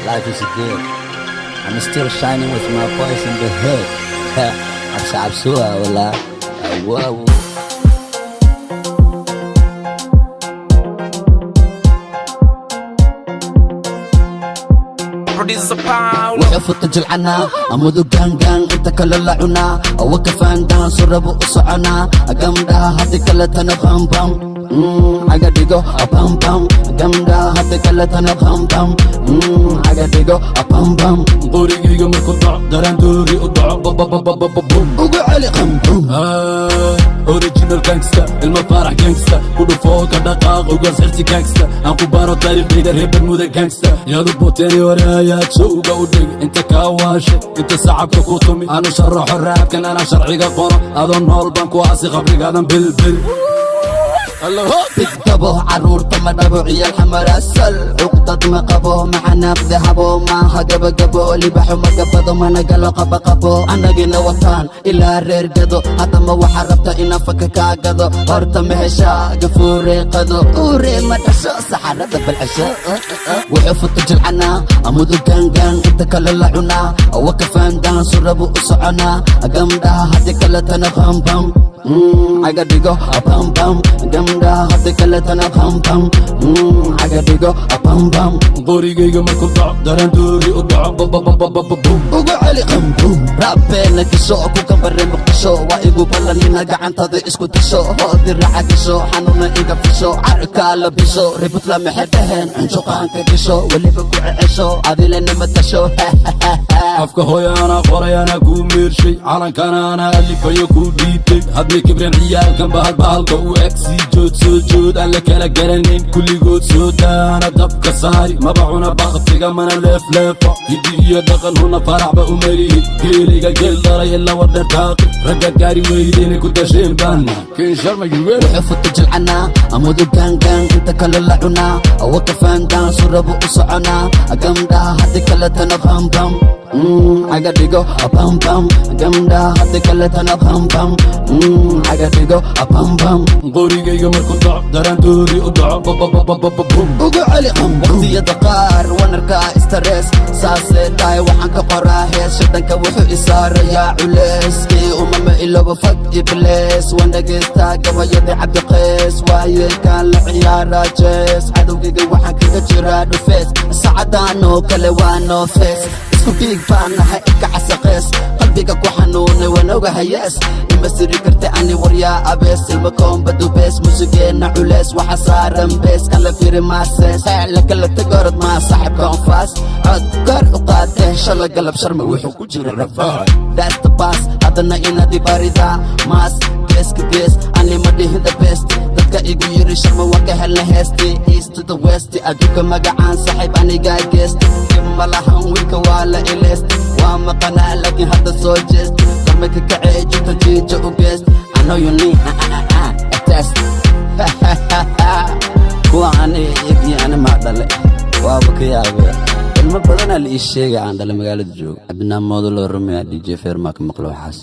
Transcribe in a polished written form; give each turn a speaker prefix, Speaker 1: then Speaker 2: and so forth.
Speaker 1: Life is good. I'm still shining with my boys in the hood. Cabsi cabsi waa walaa. Wow.
Speaker 2: Producer Paolo.
Speaker 1: Wuxuu futa jilcanaa amudu gaangaan inta kale la cunaa awa kafaandaan surabu u soconaa gamdhaha haddi kaletana bambam caga dhigo bambam gamdhaha haddi kaletana bambam caga dhigo bambam.
Speaker 3: Qorigayga markuu dhaco, daraan doori u dhaco, babababababum.
Speaker 1: Ugu celi qambum.
Speaker 3: Original gangsta, ilma Faarax gangsta, ku dhufoo ka dhaqaaq, ugaas xirsi gangsta, aan ku baaro taariikhdayda, reer Bermuda gangsta, yaadu boteeni hore ayaa jowga u dhig, inta kaa waashay, inta sacabka ku tumi, aanu sharaxo raabkan, anaa sharciga qoro, adoo nool baan ku aasi qabrigaadan bilbil.
Speaker 1: Bigdabo caruurta ma dhabo, ciyaal xamarasal cuqdad ma qabo, maxanaaqde habo maaha, gabagabo libaxo ma gabado, mana galo qabaqabo, annagina wataan ilaa reer gado. Haddama waxaa rabta inaan faka kaa gado, horta ma heshaa gafuure qado uure ma dhasho saxarada balcasho. Wuxuu futa jilcanaa amudu gaangaan inta kale la cunaa awa kafaandaan surabu u soconaa gamdhaha haddi kaletana bambam caga dhigo bambam gamdhaha haddi kaletana bambam caga dhigo bambam.
Speaker 3: Qorigayga markuu dhaco, daraan doori u dhaco, babababababum.
Speaker 1: Ugu celi qambum, raabbeena gasho ku gambare Muqdisho, waa igu ballanina gacantada isku disho, hoodi raaca gasho, xanuuna iga fisho, carkaa la bisho, ributla maxay dhaheen, cunjuqaanka gasho, weliba ku cecesho, adilena matasho.
Speaker 3: Afka hooyaana qorayana kuu meershay, calankana ana alifayo kuu dhiibtay, hadmay kibreen ciyaalkan bahal bahalka u eg, sii jood soo jood aan la kala garanayn, kulligood soo daana dabka saari, maba cuna baktiga, mana leefleefo, hiddi iyo dhaqan huna faraxba u malihi, geeliga geel dhalay ilaa wadheer taaqi, ragga gaari weydeenay ku dasheen baana kinsharma yuweel.
Speaker 1: Wuxuu futa jilcanaa amudu gaangaan inta kale la cunaa awa kafaandaan surabu u soconaa gamdhaha haddi kaletana bambam caga dhigo bambam gamdhaha haddi kaletana bambam caga dhigo bambam.
Speaker 3: Qorigayga markuu dhaco, daraan doori u dhaco, babababababum.
Speaker 1: Ugu celi waqtiyada qaar wanarkaa stress, saasee tahay waxaan ka qoraa hees, shadanka wuxuu isaarayaa culeyskii umama ilooba fag iblees, waan dhegaystaa gabayadii Cabdiqeys, waayeelkaan la ciyaaraa jees, cadowgayga waxaan kaga jiraa dhufees, sacadaan oo kale waa noofees, isku dhiig baan nahay ilka casaqees, qalbiga ku xanuunay waan ogahayees, ima siri karta ani waryaa abees, ilma koomba dubees, musigeenna culees waxa saaran bees, kala firi maasees, la kala tagorod maa saaxib koonfaas, cod kor u qaadee shala galab, Sharma wuxuu ku jira rafaad. That's the boss, haddana inaad ibaridaa maas geeska gees, ani ma dhihin the best, dadka igu yiri Sharma waa ka helna heesti, east to the west, adduunka magacaan saaxiib anigaa geesti, dib ma lahan wiilka waa la ileesti, waa maqanaa laakiin hadda soo jeesti, karma ka kacee jirta jiija u geest. I know you need a test. Kuwa ani iyagii ani maa dhale, waaba ka yaabee, ilmo badanaa la ii sheegay aan dhale magaalada joogo, cabdinaa moodaloo rumiya DJ Fermaa ka maqlo waxaas.